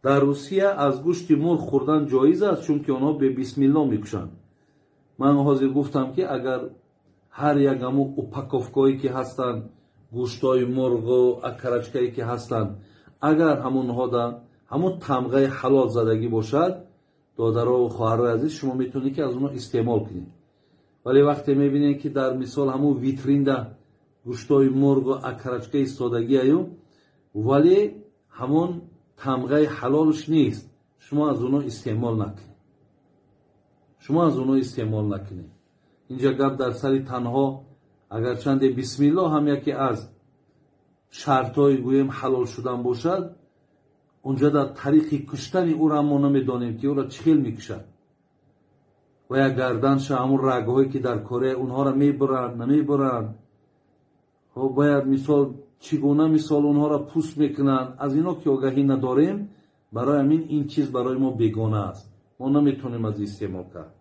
Дар Русия аз гӯшти мурғ хӯрдан ҷоиз аст, чунки онҳо бе бисмилло мекушанд. Ман ҳозир гуфтам, ки агар ҳар як ҳамун упаковкаҳое ки ҳастанд, гӯштҳои мурғу окорочкае ки ҳастанд, агар ҳамонҳода ҳамун тамғаи ҳалол задагӣ бошад, додарову хоҳарои азиз, шумо метавонед, ки аз онҳо истеъмол кунед. Вале вақте мебинед, ки дар мисол ҳамун витринда гӯштҳои мурғу окорочка истодагиаю, вале ҳамон тамғаи ҳалолш нест, шумо аз онҳо истеъмол накунед, шумо аз онҳо истеъмол накунед. Инҷа гап дар сари танҳо агарчанде бисмилло ҳам яке аз шартҳои, гӯем, ҳалол шудан бошад, унҷа дар тариқи куштани ӯро мо намедонем, ки ӯро чӣ хел мекушад ва як гарданша, ҳамун рагҳое ки дар корея, онҳоро мебуранд, намебуранд, бояд мисол чӣ гуна мисол онҳоро пӯст мекунанд, аз ино ки огаҳӣ надорем. Барои ҳамин ин чиз барои мо бегона аст, мо наметавонем аз истеъмол кард.